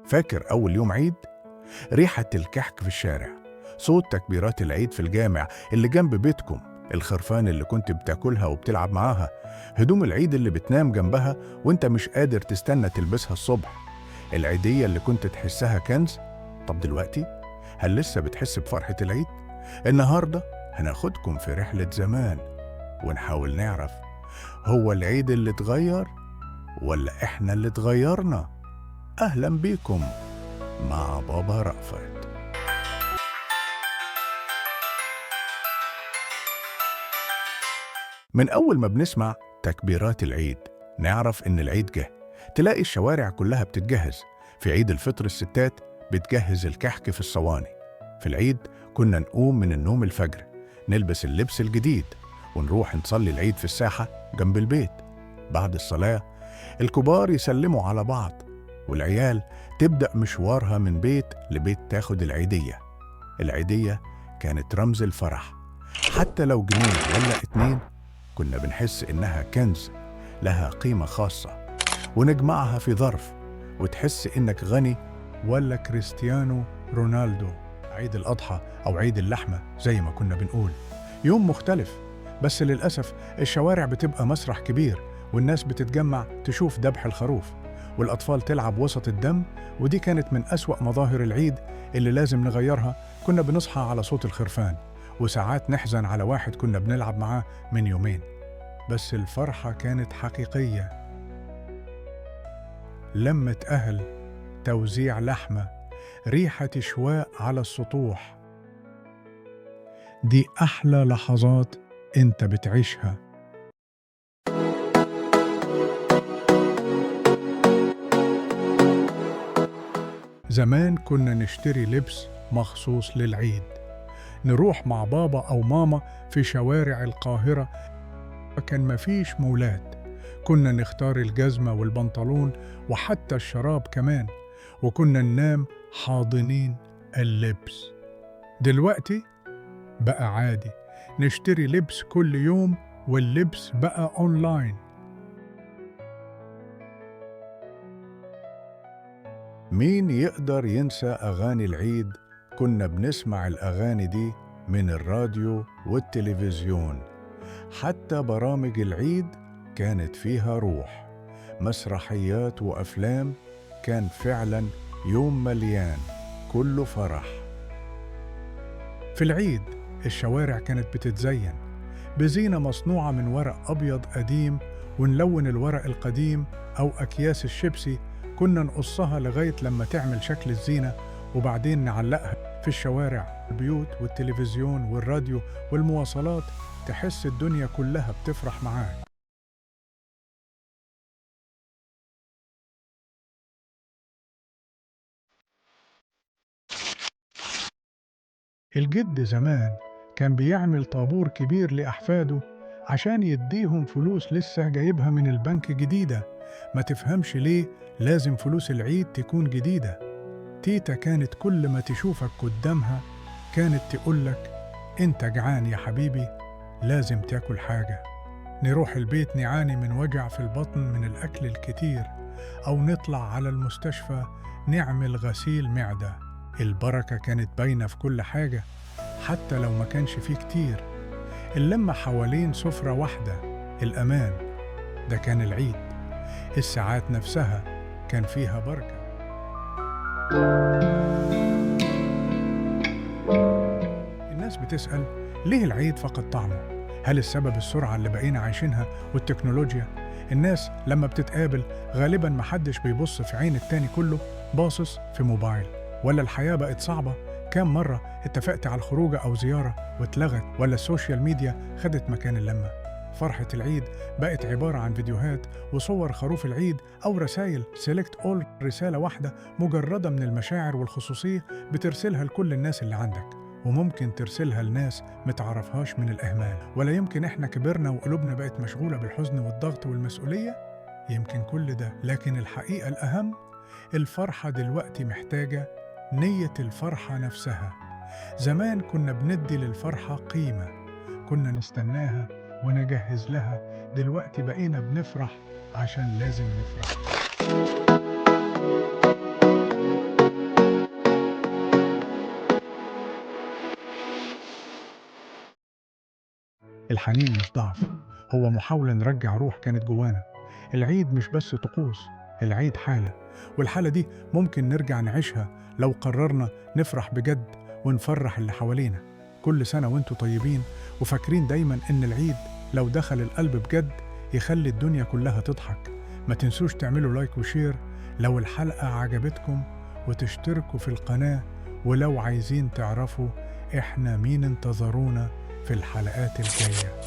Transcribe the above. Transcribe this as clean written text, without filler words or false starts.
فاكر أول يوم عيد؟ ريحة الكحك في الشارع، صوت تكبيرات العيد في الجامع اللي جنب بيتكم، الخرفان اللي كنت بتاكلها وبتلعب معاها، هدوم العيد اللي بتنام جنبها وانت مش قادر تستنى تلبسها الصبح، العيدية اللي كنت تحسها كنز. طب دلوقتي هل لسه بتحس بفرحة العيد؟ النهاردة هناخدكم في رحلة زمان ونحاول نعرف هو العيد اللي اتغير ولا احنا اللي اتغيرنا؟ أهلا بيكم مع بابا رأفت. من أول ما بنسمع تكبيرات العيد نعرف إن العيد جه. تلاقي الشوارع كلها بتتجهز. في عيد الفطر الستات بتجهز الكحك في الصواني. في العيد كنا نقوم من النوم الفجر، نلبس اللبس الجديد ونروح نصلي العيد في الساحة جنب البيت. بعد الصلاة الكبار يسلموا على بعض، والعيال تبدأ مشوارها من بيت لبيت تاخد العيدية. العيدية كانت رمز الفرح، حتى لو جنيه ولا اتنين كنا بنحس إنها كنز لها قيمة خاصة، ونجمعها في ظرف وتحس إنك غني ولا كريستيانو رونالدو. عيد الأضحى أو عيد اللحمة زي ما كنا بنقول يوم مختلف، بس للأسف الشوارع بتبقى مسرح كبير، والناس بتتجمع تشوف ذبح الخروف، والأطفال تلعب وسط الدم. ودي كانت من أسوأ مظاهر العيد اللي لازم نغيرها. كنا بنصحى على صوت الخرفان، وساعات نحزن على واحد كنا بنلعب معاه من يومين، بس الفرحة كانت حقيقية. لمة أهل، توزيع لحمة، ريحة شواء على السطوح، دي أحلى لحظات أنت بتعيشها. زمان كنا نشتري لبس مخصوص للعيد، نروح مع بابا أو ماما في شوارع القاهرة، كان مفيش مولات، كنا نختار الجزمة والبنطلون وحتى الشراب كمان، وكنا ننام حاضنين اللبس. دلوقتي بقى عادي نشتري لبس كل يوم، واللبس بقى أونلاين. مين يقدر ينسى أغاني العيد؟ كنا بنسمع الأغاني دي من الراديو والتلفزيون، حتى برامج العيد كانت فيها روح، مسرحيات وأفلام. كان فعلا يوم مليان كله فرح. في العيد الشوارع كانت بتتزين بزينة مصنوعة من ورق أبيض قديم، ونلون الورق القديم أو أكياس الشيبسي، كنا نقصها لغاية لما تعمل شكل الزينة، وبعدين نعلقها في الشوارع. البيوت والتلفزيون والراديو والمواصلات، تحس الدنيا كلها بتفرح معاك. الجد زمان كان بيعمل طابور كبير لأحفاده عشان يديهم فلوس لسه جايبها من البنك جديدة. ما تفهمش ليه لازم فلوس العيد تكون جديدة. تيتا كانت كل ما تشوفك قدامها كانت تقولك انت جعان يا حبيبي، لازم تاكل حاجة. نروح البيت نعاني من وجع في البطن من الأكل الكتير، أو نطلع على المستشفى نعمل غسيل معدة. البركة كانت باينة في كل حاجة حتى لو ما كانش فيه كتير. اللمة حوالين سفرة واحدة، الأمان، ده كان العيد. الساعات نفسها كان فيها بركة. الناس بتسأل ليه العيد فقد طعمه؟ هل السبب السرعة اللي بقينا عايشينها والتكنولوجيا؟ الناس لما بتتقابل غالباً محدش بيبص في عين التاني، كله باصص في موبايل. ولا الحياة بقت صعبة؟ كام مرة اتفقت على الخروجة أو زيارة واتلغت؟ ولا ال social media خدت مكان اللمة؟ فرحة العيد بقت عبارة عن فيديوهات وصور خروف العيد أو رسائل select all، رسالة واحدة مجردة من المشاعر والخصوصية بترسلها لكل الناس اللي عندك، وممكن ترسلها لناس متعرفهاش من الإهمال. ولا يمكن إحنا كبرنا وقلوبنا بقت مشغولة بالحزن والضغط والمسؤولية؟ يمكن كل ده، لكن الحقيقة الأهم الفرحة دلوقتي محتاجة نية الفرحة نفسها. زمان كنا بندي للفرحة قيمة، كنا نستناها ونجهز لها. دلوقتي بقينا بنفرح عشان لازم نفرح. الحنين مش ضعف، هو محاولة نرجع روح كانت جوانا. العيد مش بس طقوس، العيد حالة، والحالة دي ممكن نرجع نعيشها لو قررنا نفرح بجد ونفرح اللي حوالينا. كل سنة وانتوا طيبين، وفاكرين دايما إن العيد لو دخل القلب بجد يخلي الدنيا كلها تضحك. ما تنسوش تعملوا like و share لو الحلقة عجبتكم، وتشتركوا في القناة، ولو عايزين تعرفوا إحنا مين انتظرونا في الحلقات الجاية.